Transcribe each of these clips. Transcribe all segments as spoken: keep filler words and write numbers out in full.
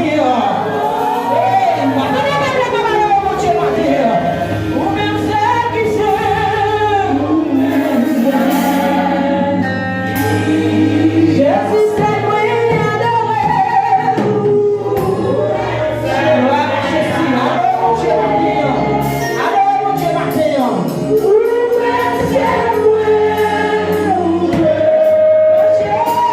Hey, m pa tande pèp la k ap adore Bondye maten an. Ou menm sèl ki sèl. Jezi sèl mwen adore. Glwa a Jezi. Adore Bondye maten an. Adore Bondye maten an. Ou menm sèl mwen adore. Jewova.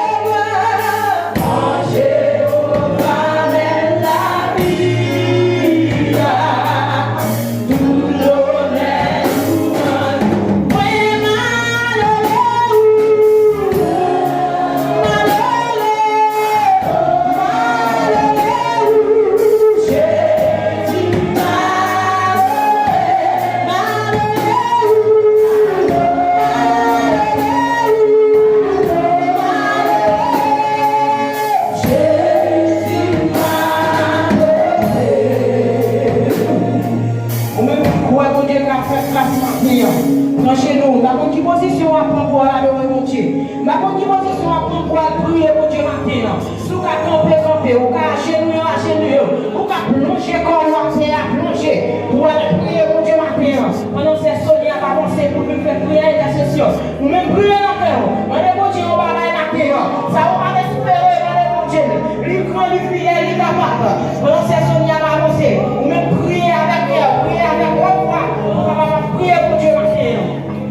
Ou menm ki kwè Bondye ka fè gras maten an, pran jenou w. M pa konn ki pozisyon w ap pran pou w al adore Bondye. M pa konn ki pozisyon w ap pran pou w al priye Bondye maten an. Si w ka kanpe, kanpe. Ou ka ajenouye, ajenouye. Ou ka plonje kò w atè a, plonje. Pou w al priye Bondye maten an. Pandan sè Sonya ap avanse pou l vin fè priyè entèsesyon. Ou menm priye nan kè w. Mande Bondye yon bagay maten an. Sa ou pa t espere, mande Bondye l. Li gran, li fidèl, li kapab. Pandan sè Sonya ap avanse, ou menm priye avèk kè w, priye avèk wòt vwa. Ou kapab ap priye Bondye maten an.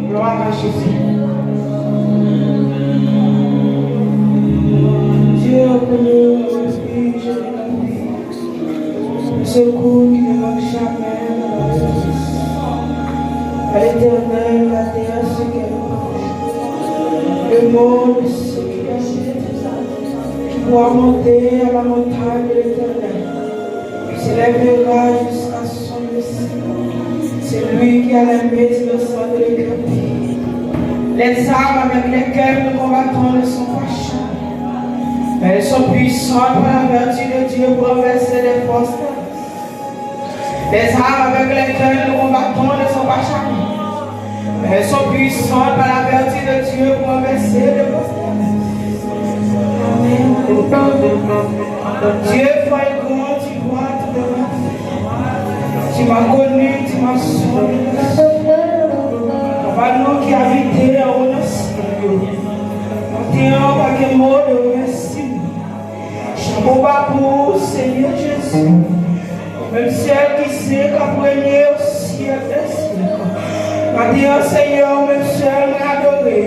Glwa a Jezi. Dieu, reconnu au refuge de la vie, le secours qui ne manque jamais dans la détresse. À l'Éternel, la terre ce qu'elle mange, le monde ce qu'il habite. Qui pourra monter à la montagne de l'Éternel, qui s'élèvera jusqu'à son dessein. C'est lui qui a la main innocente de Dieu. Les armes avec lesquelles nous combattons ne sont pas charnelles, mais elles sont puissantes par la vertu de Dieu pour renverser les forteresses. Les armes avec lesquelles nous combattons ne sont pas charnelles, mais elles sont puissantes par la vertu de Dieu pour renverser les forteresses. Amen. Dieu fait grand, tu vois, tu m'as connu, tu m'as sauvé. Papa nou ki abite anwo nan syèl yo, maten an, pa gen mo de remèsiman. Chapo ba pou ou, Senyè Jezi. Ou menm sèl ki sen, k ap renye o syèl dè syèk. Maten an, Senyè, ou menm sèl mwen adore.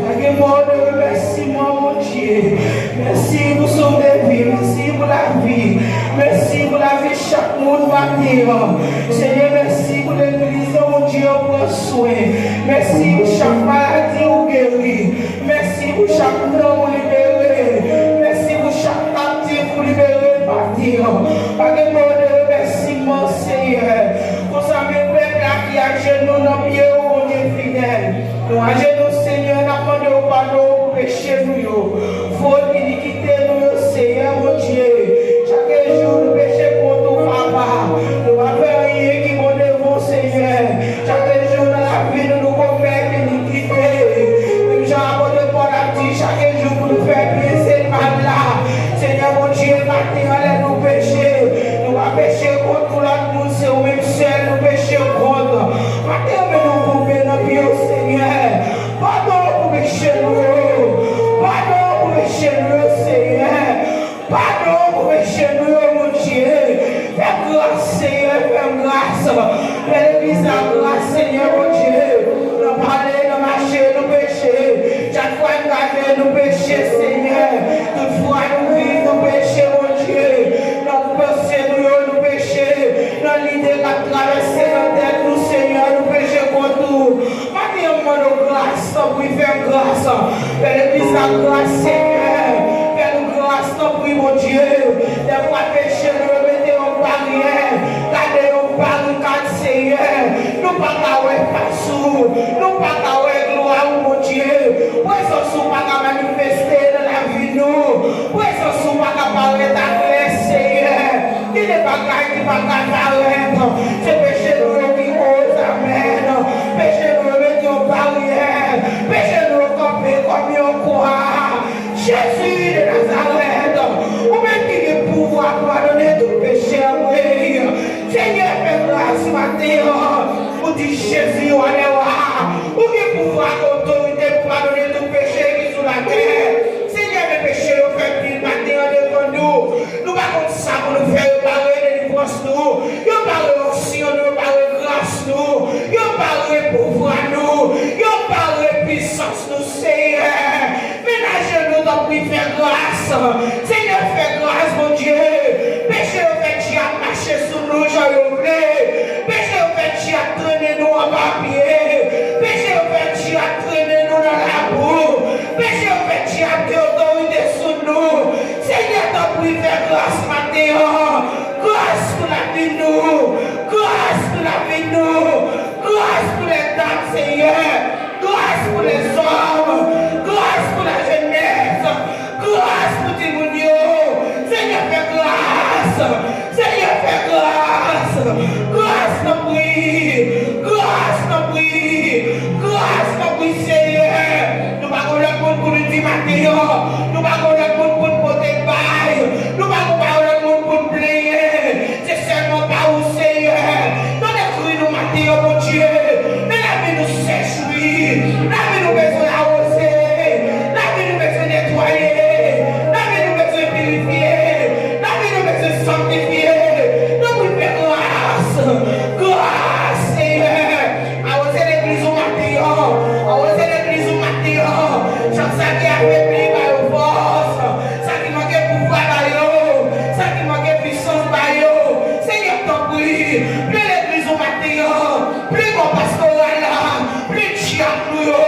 Pa gen mo de remèsiman, Bondye. Mèsi pou souf de vi, mèsi pou lavi. Mèsi pou lavi chak moun maten an. Senyè, mèsi pou legliz ou, Bondye, ou pran swen. Mèsi pou chak maladi ou geri. Mèsi pou chak nanm ou libere. Mèsi pou chak kaptif ou libere maten an. Pa gen mo de remèsiman, Senyè. Konsa menm pèp la ki ajenou nan pye ou, Bondye fidèl. Nou ajenou, Senyè, n ap mande w padon pou peche nou yo. Fot, inikite nou yo, Senyè Bondye. Chak jou nou peche kont ou, Papa. Nou pa fè anyen ki bon devan w, Senyè. Chak jou nan lavi nou, nou komèt inikite. Menm jan apot Pòl ap di, chak jou pou nou fè byen, se mal la. Senyè Bondye, maten an lè nou peche, nou pa peche kont yon lòt moun, se ou menm sèl nou peche kont. Maten an, men nou koube nan pye w, Senyè. Padon pou peche nou yo. Padon pou peche nou yo, Senyè. Padon pou peche nou yo, Bondye. Fè m gras, Senyè, fè m gras. Fè legliz la gras, Senyè, Bondye. Nan pale, nan mache, nou peche. Chak fwa n gade, nou peche, Senyè. Tout fwa nou viv, nou peche, Bondye. Nan panse nou yo, nou peche. Nan lide k ap travèse nan tèt nou, Senyè, nou peche kont ou. Maten an, m mande w gras, tanpri, fè m gras. Fè legliz la gras, Senyè. Fè nou gras, tanpri, Bondye. Dèfwa peche nou yo mete yon baryè. Gade yon barikad, Senyè. Nou pa ka wè fas ou. Nou pa ka wè glwa ou, Bondye. Prezans ou pa ka manifeste nan lavi nou. Prezans ou pa ka parèt aklè, Senyè. Gen de bagay ki pa ka parèt. Se peche nou yo ki koz, amèn. Peche nou yo mete yon baryè. Peche nou yo kanpe kòm yon kwa. Jezi de Nazarèt, ou menm ki gen pouvwa pou Senyè, fè gras, Bondye. Peche yo fè dyab mache sou nou jan yo vle. Peche yo fè dyab trennen nou anba pye. Peche yo fè dyab trennen nou nan labou. Peche yo fè dyab gen otorite sou nou. Senyè, tanpri, fè gras maten an. Gras pou lavi nou. Gras pou lavi nou. Gras pou lèdam, Senyè. Gras pou lèzòm. Gras pou lajenès. Gras pou timoun yo. Senyè, fè gras. Senyè, fè gras. Gras, tanpri. Gras, tanpri. Gras, tanpri, Senyè. Nou pa gen lòt moun pou nou di maten an. Nou pa gen lòt moun pou nou pote l bay. Nou pa gen lòt moun pou nou plenyen. Se sèlman pa ou, Senyè. Tande kri nou maten an, Bondye. Men lavi nou sèch, wi. Lavi nou bezwen awoze. Lavi nou bezwen netwaye. Lavi nou bezwen pirifye. Lavi nou bezwen sanktifye. Tanpri, fè gras. Gras, Senyè. Awoze legliz ou maten an. Awoze legliz ou maten an. Chak sa ki afebli, ba yo fòs. Sa ki manke pouvwa, ba yo. Sa ki manke pwisans, ba yo. Senyè, tanpri, plen legliz ou maten an. Plen kò pastoral la. Plen dyab nou yo.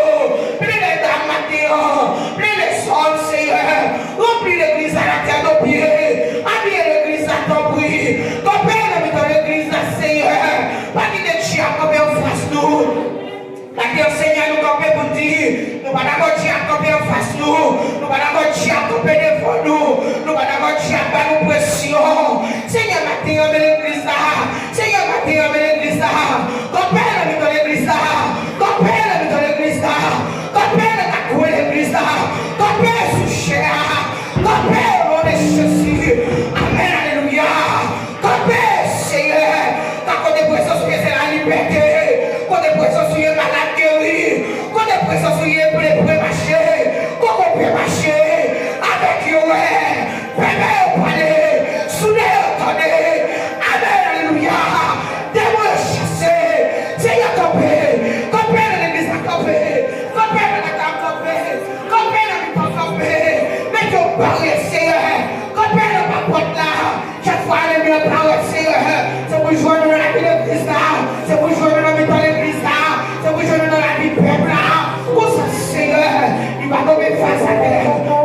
Plen lèdam maten an. Plen lèzòm, Senyè. Ranpli legliz la, latè do pye. Abiye legliz la, tanpri. Kanpe nan mitan legliz la, Senyè. Pa kite dyab kanpe anfas nou. Maten an, Senyè, nou kanpe pou n di, nou pa dakò dyab kanpe anfas nou. Nou pa dakò dyab kanpe devan nou. Nou pa dakò dyab ba nou presyon. Senyè, maten an, men legliz la. Senyè, maten an, men legliz la. Kanpe nan mitan legliz la. Kanpe nan mitan legliz la. Kanpe nan kat kwen legliz la. Kanpe sou chè a. Kanpe o non de Jezi. Amèn, alelouya. Kanpe, Senyè. Ka kote prezans ou ye, se lalibète. Kote prezans ou ye, malad geri. Kote prezans ou ye, lepre mache. Kokobe mache. Avèg yo wè. Bèbè yo pale. Soud yo tande. Amèn, alelouya. Demon yo chase. Senyè, kanpe. Kanpe nan legliz la, kanpe. Kanpe nan kay la, kanpe. Kanpe nan mitan, kanpe. Mete yon baryè, Senyè. Kanpe nan papòt la. Chak fwa lènmi an parèt, Senyè, se pou l jwenn nou nan lavi legliz la, se pou l jwenn nou nan mitan legliz la, se pou l jwenn nou nan lavi pèp la. Konsa, Senyè, li va tonbe fas atè,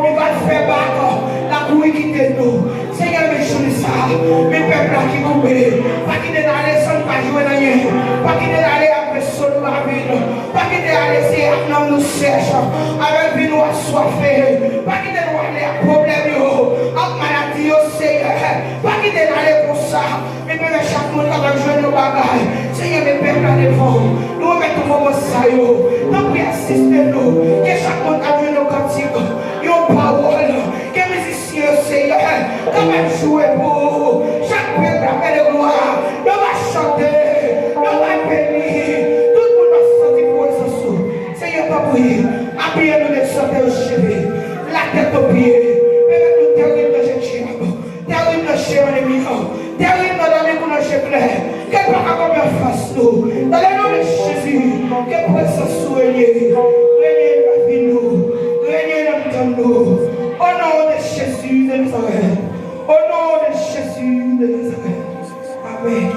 li va fè bak, l ap kouri kite nou. Senyè, men jounen sa, men pèp la ki kouri. Pa kite n ale san n pa jwenn anyen. Pa kite n ale ak veso nou ap vid. Pa kite n ale se ak nanm nou sèch, avèk vi nou aswafe. Pa kite nou ale ak pwoblèm yo, ak maladi yo, Senyè. Pa kite n ale konsa. Men pèmèt chak moun kapab jwenn yon bagay. Senyè, men pèp la devan w. Nou remèt ou moman sa yo. Tanpri, asiste nou. Ke chak moun ap jwenn yon kantik, yon pawòl. Ke mizisyen yo, Senyè, kapab jwe pou ou. Chak pèp la fè de glwa. Yo va chante. Yo va beni. Tout moun va santi prezans ou. Senyè, tanpri, apiye nou de sante o cheve. Latèt o pye. Pèmèt nou tèrib nan je dyab. Tèrib nan je lènmi an. Tèrib nan lame kou nan je klè. Ke l pa ka kanpe anfas nou. Nan le non de Jezi, ke prezans ou renye. Renye nan lavi nou. Renye nan mitan nou. O non de Jezi de Nazarèt. O non de Jezi de Nazarèt. Amèn.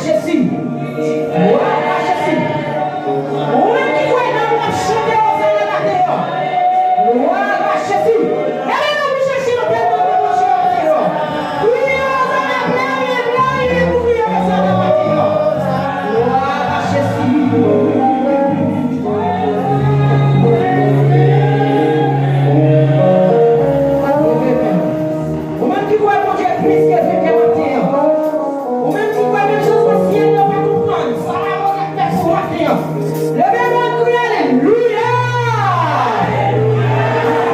Jezi. Glwa a Jezi. Ou menm ki kwè nan mwen, ap chante Ozana maten an. Glwa a Jezi. Leve men nou pou chache yon bèl mwen pou Bondye maten an. Kriye Ozana, plede, plede pou kriye Ozana maten an. Glwa a Jezi. Ou menm ki kwè Bondye plis ke venkè maten an. Ou menm ki kwè menm jan syèl yo pa konprann sa Bondye ap fè sou maten an. Leve men w, kriye alelouya!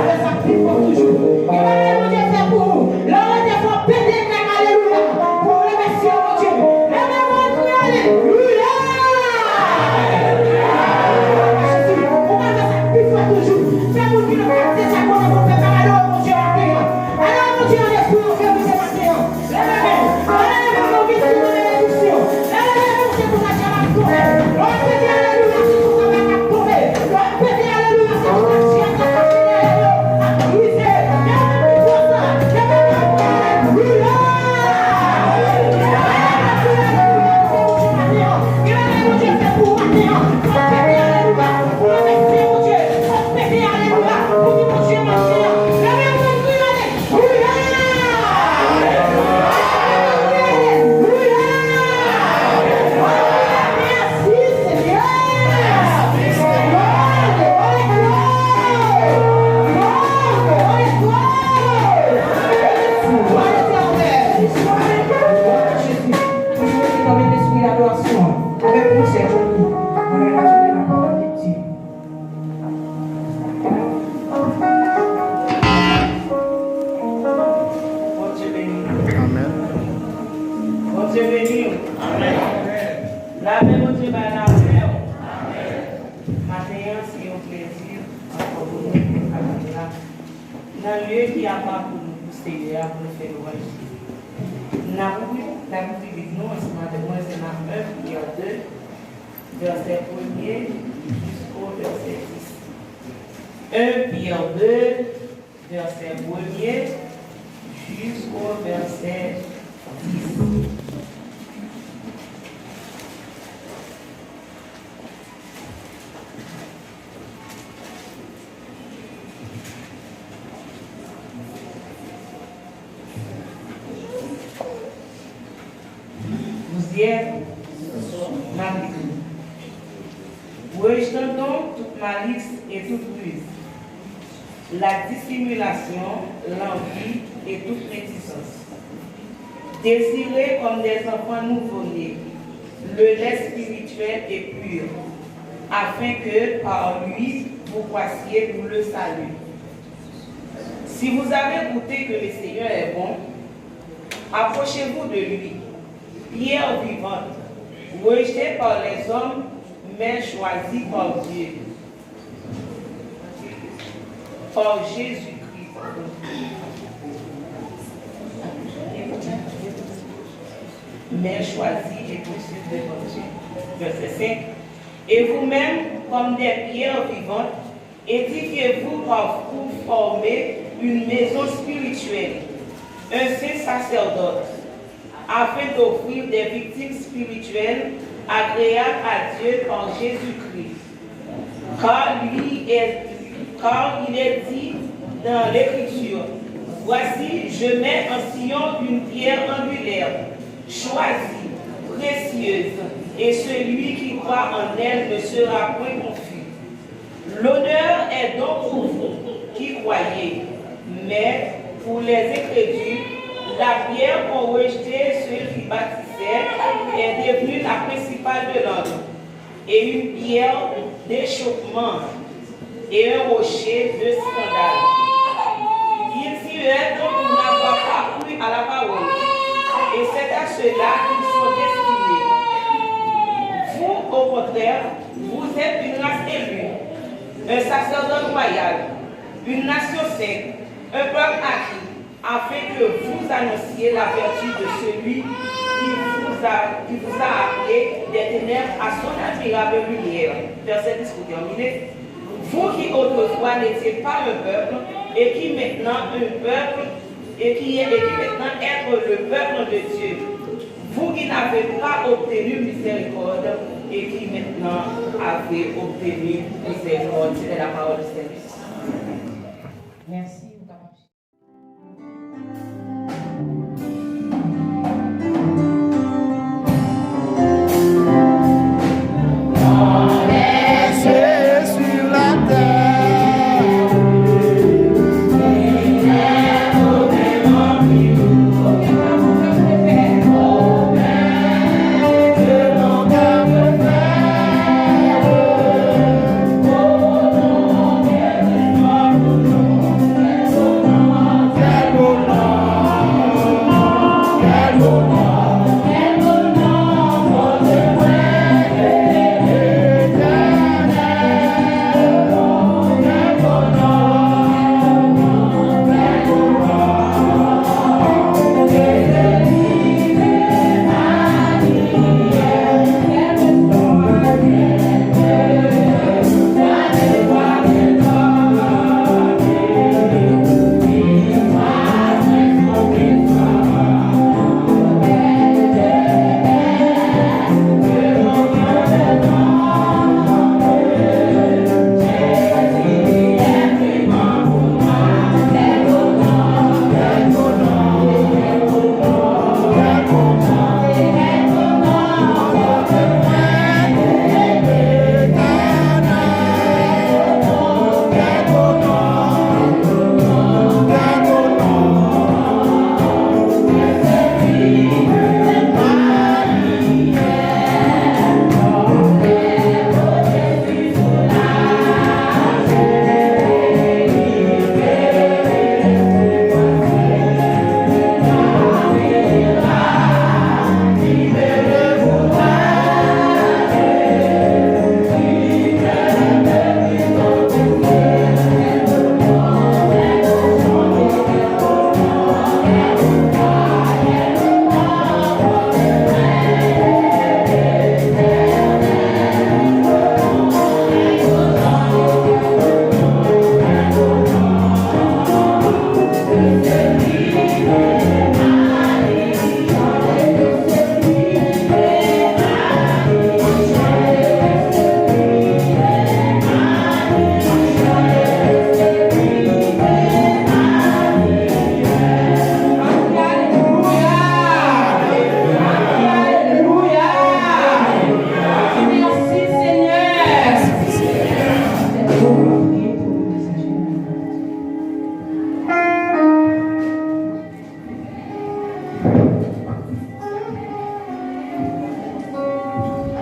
Fè sa pi fò toujou. Gen bagay Bondye fè pou ou. Lè w rete fò, pete kè w alelouya pou w remèsye Bondye. Leve men w, kriye alelouya! Ou ka fè sa pi fò toujou. Fè moun ki nan katye sa konnen pou w fè sa. Adore Bondye maten an. Adore Bondye an lespri, an verite maten an. Leve men w. Leve men w, nou vin sou nan benediksyon. Leve men w, se pou sa djab ap tonbe. Lè w ap pete alelouya, se pou sa bak ap tonbe. Lè w ap pete alelouya, se pou sa djab k ap mache dèyè yo ap brize. Gen moun ki kwè sa. Gen moun ki kwè alelouya. Gen bagay Bondye fè pou ou maten an. Fò w pete alelouya. Fò w remèsye Bondye. Fò w pete alelouya. Pou di Bondye mèsi. Leve men w, kriye alelouya. Bondye beni w. Amèn. Bondye beni w. Amèn. Lapè Bondye bay lapè w. Amèn. Maten an, se yon plezi ankò pou nou pou nou kapab la nan lye ki apa pou nou, pou Seyè a, pou nou fè lwanj li. N ap ouvri, n ap ouvri Bib nou ansanm avèk mwen, se nan en Pyè de, vèsè premye jisko vèsè dis. En Pyè de, vèsè premye jisko vèsè dis. Plizyè malice. Rejetant donc toute malice et toute ruse, la dissimulation, l'envie et toute médisance. Désirez comme des enfants nouveau-nés le lait spirituel et pur, afin que par lui vous croissiez pour le salut. Si vous avez goûté que le Seigneur est bon, approchez-vous de lui, pierre vivante, rejetée par les hommes, mais choisie par Dieu, par Jésus-Christ, mais choisie et précieuse devant Dieu. Verset cinq. Et vous-même, comme des pierres vivantes, édifiez-vous par vous former une maison spirituelle, un saint sacerdoce, afin d'offrir des victimes spirituelles agréables à Dieu par Jésus-Christ. Car lui est, car il est dit dans l'Écriture, voici, je mets en Sion une pierre angulaire, choisie, précieuse, et celui qui croit en elle ne sera point confus. L'honneur est donc pour vous qui croyez, mais pour les incrédules, la pierre qu'ont rejetée ceux qui bâtissaient est devenue la principale de l'angle, et une pierre d'achoppement, et un rocher de scandale. Ils y huèrent pour n'avoir pas cru à la parole, et c'est à cela qu'ils sont destinés. Vous, au contraire, vous êtes une race élue, un sacerdoce royal, une nation sainte, un peuple acquis, afin que vous annonciez la vertu de celui qui vous a, qui vous a appelé des ténèbres à son admirable lumière. Verset dis pou terminer. Vous qui autrefois n'étiez pas un peuple, et qui maintenant un peuple, et qui, et qui maintenant êtes le peuple de Dieu. Vous qui n'avez pas obtenu miséricorde et qui maintenant avez obtenu miséricorde. C'était la parole du Seigneur. Merci.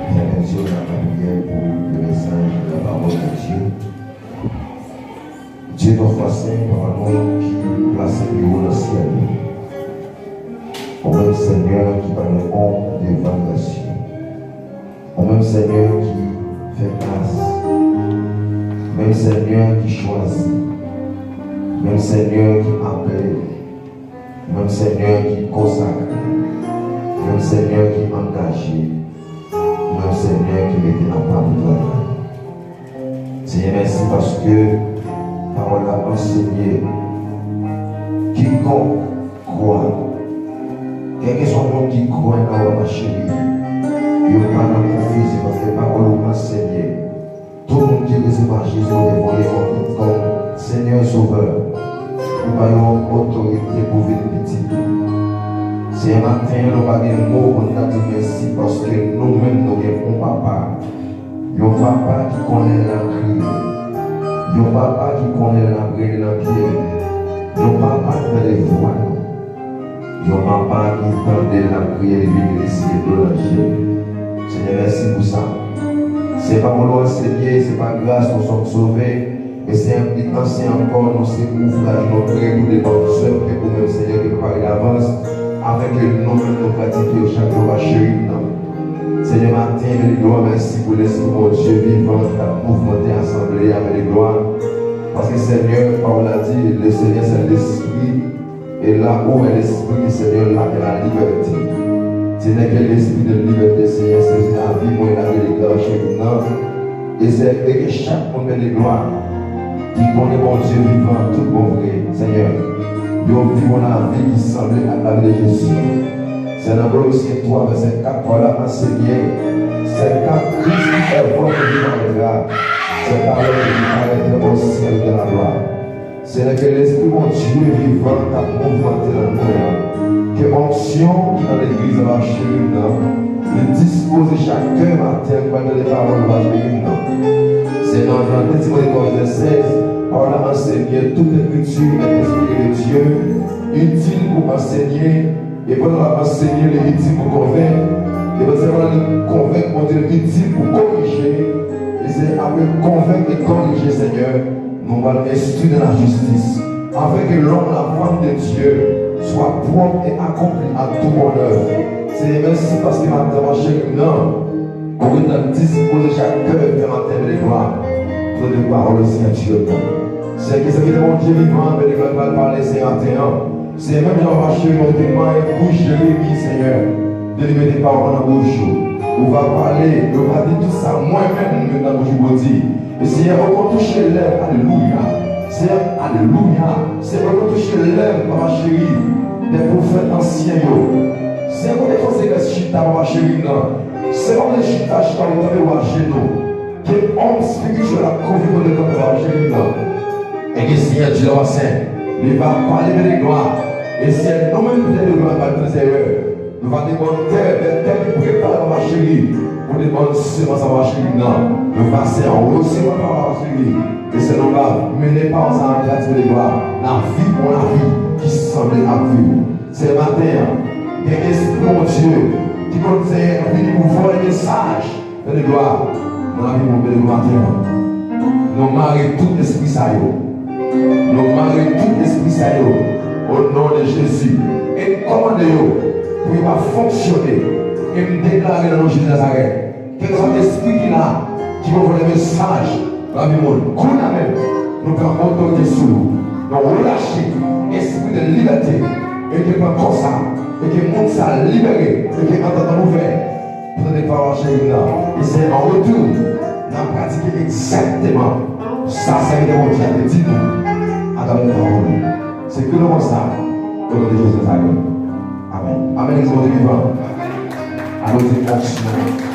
Fè atannsyon nan lapriyè pou le mesaj de la parole de Dieu. Dye twa fwa sen, Papa nou ki plase pi wo nan syèl yo. Ou menm Senyè ki pa gen onm de varyasyon. Ou menm Senyè ki fè gras. Ou menm Senyè ki chwazi. Ou menm Senyè ki aple. Ou menm Senyè ki konsakre. Ou menm Senyè ki angaje. Ou menm Senyè ki mete apa pou travay. Senyè, mèsi paske pawòl la ansenye kikonk kwè. Kèlkeswa moun ki kwè nan ou, papa cheri, yo pa nan konfizyon paske pawòl ou ansenye. Tout moun ki resevwa Jezi ou te voye kòm, kòm Senyè Sovè, ou ba yo otorite pou vin pitit ou. Senyè, maten an, nou pa gen mo pou n ta di w mèsi paske nou menm nou gen yon papa. Yon papa ki konnen lè n ap kriye. Yon papa ki konnen lè n ap rele nan pye l. Yon papa ki tande vwa nou. Yon papa ki tande lè n ap kriye, li vin eseye dlo nan je nou. Senyè, mèsi pou sa. Se pawòl ou ansenye, se pa gras nou sòm sove. Men Senyè, m di, ansyen ankò, nou se ouvraj nou kreye pou devan zèv ke ou menm, Senyè, te prepare davans, afenke nou menm nou pratike yo chak jou pa cheri m nan. Senyè, maten, men glwa, mèsi pou Lespri Bondye vivan ki t ap mouvmante asanble a, men glwa. Paske, Senyè, pawòl la di, le Seigneur, c'est l'Esprit. Et là où est l'Esprit du Seigneur, là est la liberté. Senyè, ke Lespri de libète, Senyè, sezi lavi mwen, lave legra cheri m nan. E se, e ke chak moun, men glwa, ki konnen Bondye vivan tout bon vre, Senyè, yo viv yon lavi ki sanble ak lavi de Jezi. C'est dans Colossiens trois, verset quatre, pawòl la ansenye, c'est quand Christ qui est votre vie paraîtra, c'est alors que vous paraîtrez aussi avec de la gloire. Senyè, ke Lespri Bondye vivan k ap mouvmante nan nou an, ke onksyon ki nan legliz la va cheri nan, li dispoze chak kè maten pou tande pawòl nou va cheri nan. Se nan, nan de Timote twa, vèsè sèz, pawòl la ansenye, toute écriture est inspirée de Dieu, utile pour enseigner, e pandan l ap ansenye, li itil pou konvenk. E pandan l ap konvenk, Bondye, li itil pou korije. E se apre konvenk e korije, Senyè, nou pral enstwi nan lajistis, afin que l'homme, la femme de Dieu, soit propre et accompli à toute bonne œuvre. Senyè, mèsi paske maten w ap cheri nan. Ou gentan dispoze chak kè, kè maten, bèl glwa, pou tande pawòl Senyè Dye. Senyè, ke Sèvitè Bondye vivan, bèl glwa, pral pale, Senyè, maten an. Senyè, menm jan w ap cheri, ou te manyen bouch Jeremi, Senyè. Delivre pawòl nan bouch ou. Ou va pale, ou va di tout sa mwen menm m met nan bouch ou pou di. E Senyè, ou konn touche lèv, alelouya. Senyè, alelouya. Senyè, ou konn touche lèv, papa cheri, de pwofèt ansyen yo. Senyè, kote fòs eglès chita, papa cheri, nan. Senyè, kote chita, chita, ou tanbe ou ajenou. Ke onm espirityèl ap kouvri kote kanpe, papa cheri, nan. E ke Senyè Dye la sen, li va pale de glwa. E Senyè, nou menm, de glwa, va trezè. Nou va debann tè, tè, tè ki prepare, papa cheri, pou debann semans, papa cheri, nan. Nou va se an resevwa pawòl, papa cheri. E se nou va mennen pawòl sa an pratike de glwa. N ap viv yon lavi ki sanble ak vi w. Se maten an, gen Espri Bondye ki konn Senyè vini pou voye mesaj. Tande glwa, nan lavi moun, tande glwa maten an. Nou mare tout espri sa yo. Nou mare tout espri sa yo. O non de Jezi. E n kòmande yo pou yo pa fonksyone. E m deklare nan non Jezi Nazarèt, kèlkeswa espri ki la, ki pran vòlè mesaj nan lavi moun, kounye a menm, nou pran otorite sou ou. Nou relache espri de libète. E ke pran kò sa. E ke moun sa libere. E ke antann nou ouvè. Pou tande pawòl cheri nan. E se an retou, n ap pratike egzakteman sa Sèvitè Bondye a te di nou atravè pawòl li. Se ke nou konsa, o non de Jezi Nazarèt. Amèn. Amèn, legliz Bondye vivan. Aplodi onksyon.